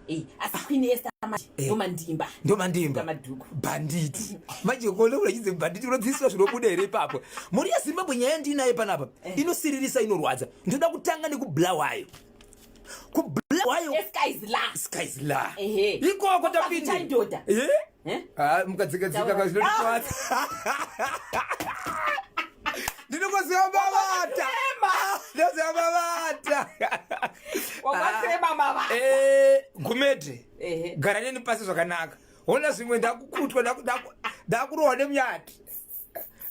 Eh, asi Queen Esther manje Eh. ndomandimba. Ndomandimba. Madhuku. Bhanditi manje kone urachidzi bhanditi unodzidziswa zvinobuda here ipapo? Mhuri yeZimbabwe, nyaya ndinayo panapa inosiririsa, inorwadza. Ndoda kutanga nekuBulawayo, kuBulawayo. Eskysla. Skysla. Ehe. Ikoko tapinda. Chaindoda. Eh? Eh? Ah, mukadzikadzika Taura. kazvinotwatsa, ndinokoziva mavata, ndinoziva mavata. Wakasema mava. Eh, Gumede. Ehe. Gara neni pasi zvakanaka. Hona zvimwe ndakukutwa, ndakurohwa nemunyati.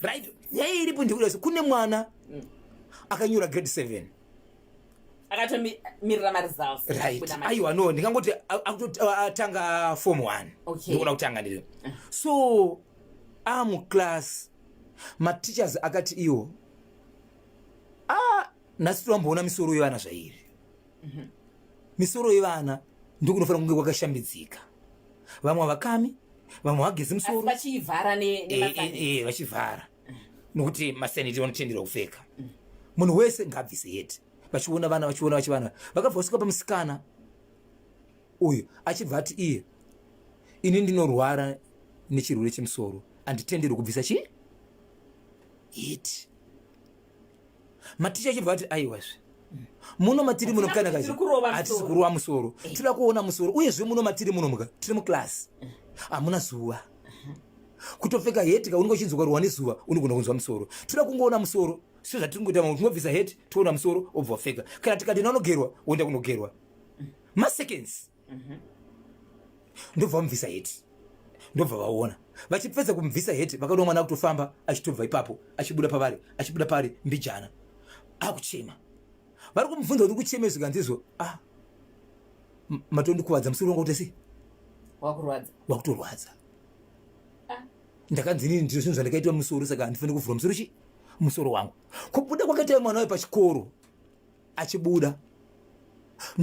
Right, nyaya iripo ndikuda kune mwana akanyora grade 7. Akatomirira maresults. Right. Kubuda Aiwa, no, ndingangoti atanga form 1. Ndikuda kutanga ndiri so amuclass, mateachers akati iwo, a nhasi toamboona misoro yevana zvairi. Misoro yevana ndokunofanira kunge kwakashambidzika. Vamwe vakami, vamwe vagezi Asi musoro. vachiivhara nemasani. Vachivhara nokuti masanity vanotenderwa kupfeka. Munhu wese ngaabvise heti. Vachiona vana, vachiona, vachivana, vakabva vasvika pamusikana uyu, achibva ati iye, "Ini ndinorwara nechirwere chemusoro, handitenderwi kubvisa chi heti." Maticha achibva ati, "Aiwazve, muno matiri muno Hatina mukanaka kuti tiri kurova hatisi musoro. kurova musoro, tinoda kuona musoro. Uyezve muno matiri muno muka tiri muklasi, hamuna zuva. Kutopfeka heti ka, unenge uchinzwa ukarwa nezuva unogona kunzwa musoro. Toda kungoona musoro sezvatiri kungoita mamwe, tingobvisa heti, toona musoro, obva wapfeka. Kana tikati nanogerwa, woenda kunogerwa maseconds." Ndobva vamubvisa heti, ndobva vaona. Vachipedza kumubvisa heti, vakaona mwana akutofamba achitobva ipapo, achibuda pavari, achibuda pavari mbijana, akuchema. Vari kumubvunza kuti kucheme, zvikanzizvo, "Ah, matondikuvadza musoro wangu kuti sei Wakurwadza. wakutorwadza." Ah. Ndakanzi inini ndizvo zvinhu zvandakaitwa musoro, saka handifaniri kuvhura musoro chi musoro wangu. Kubuda kwakaita mwana wayo pachikoro, achibuda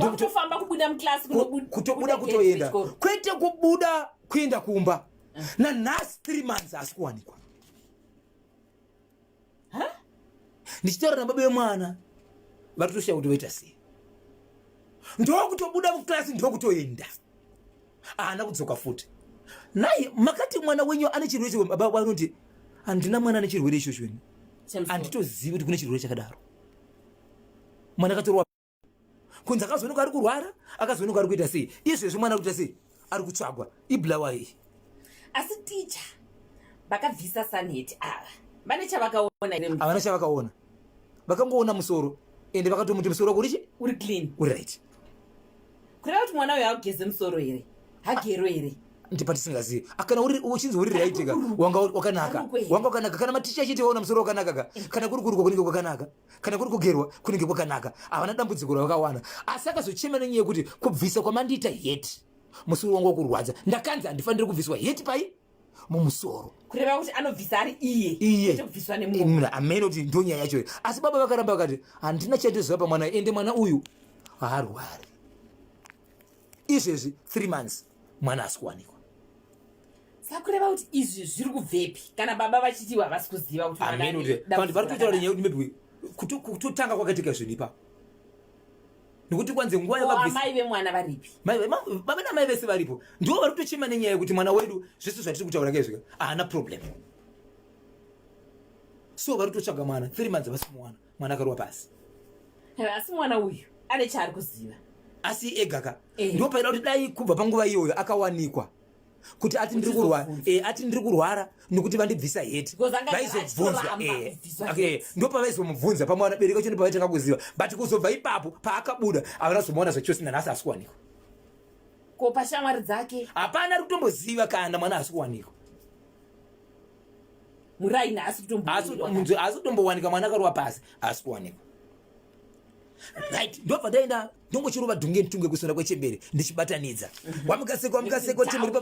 Wakutofamba kubuda muklasi. Kutobuda kutoenda, kwete kubuda kuenda kumba. Nanhasi 3 months asi kuwanikwa. Ndichitaura nababa vemwana, vari kutoshaya kuti voita sei. Ndokutobuda muklasi, ndokutoenda, haana kudzoka futi. Nai makati mwana wenyu ane chirwere che baba vanoti, "Handina mwana ane chirwere ichocho ini, handitozivi kuti kune chirwere chakadaro." Mwana akatorwa kunzi akazoonekwa ari kurwara, akazoonekwa ari kuita sei. Izvezvi mwana ari kuita sei, ari kutsvagwa. IBulawayo iyi. Asi ticha vakabvisa sunhat ava vane chavakaona here? Havana chavakaona, vakangoona musoro, ende vakatomuti musoro wako urichi Uri clean. Uri right. Kureva kuti mwana uyu akugeze musoro here, hagero here? Ndipatisingazivi. Kana uri uchinzi uri right ka, wanga wakanaka. Harukwe. Wanga wakanaka. Kana maticha achiti waona musoro wakanaka ka, kana kuri kurukwa kunenge kwakanaka, kana kuri kugerwa kunenge kwakanaka, havana dambudziko ravakawana. Asi akazochema nenyaya yekuti kubvisa kwamandiita heti, musoro wangu wakurwadza, ndakanzi handifaniri kubviswa heti pai mumusoro. Kureva kuti anobvisa ari iye? Iye. Kwete kubviswa nemunhu. Amene kuti ndo nyaya yacho. Asi baba vakaramba, vakati handina chandinoziva pamwana, ende mwana uyu haarwari. Izvezvi 3 months mwana asi kuwanikwa. Saka kureva kuti izvi zviri kubvepi kana baba vachitiwa havasi kuziva kuti mwana Amene ane kuti vanhu dambudziko vari kutotaura rakadaro? nyaya yekuti maybe kutotanga kwakaitika zvinhu ipapo, nekuti kwanze nguva Ko yavabvisa amai vemwana varipi? Baba namai vese varipo, ndivo vari kutochema nenyaya yekuti mwana wedu, zvese zvatiri kutaura kaizvika, haana problem. So vari kutotsvaga mwana 3 months, havasi kumuwana. Mwana akarwa pasi. Asi mwana uyu ane chaari kuziva. Asi ega ka. Eh. Ndo paida kuti dai kubva panguva iyoyo akawanikwa kuti ati ndiri kurwara. Uchizobvunza. Ati ndiri kurwara nekuti vandibvisa heti. Because anga Vaizobvunzwa. achitoramba kubviswa heti. Ndo pavaizomubvunza pamwe vanabereki vacho, ndo kuziva. But kuzobva ipapo paakabuda, havana kuzomuona zvachose. Nanhasi asi kuwanikwa. Ko pashamwari dzake? Hapana ari kutomboziva kana mwana asi kuwanikwa. Muraini haasi kutombo Asi kutombowanika. Mwana akarwa pasi, asi kuwanikwa. Right, ndobva ndaenda, ndongochirova dhunge ntunge kusona kwechembere, ndichibatanidza wamukaseko, wamukaseko, chembere.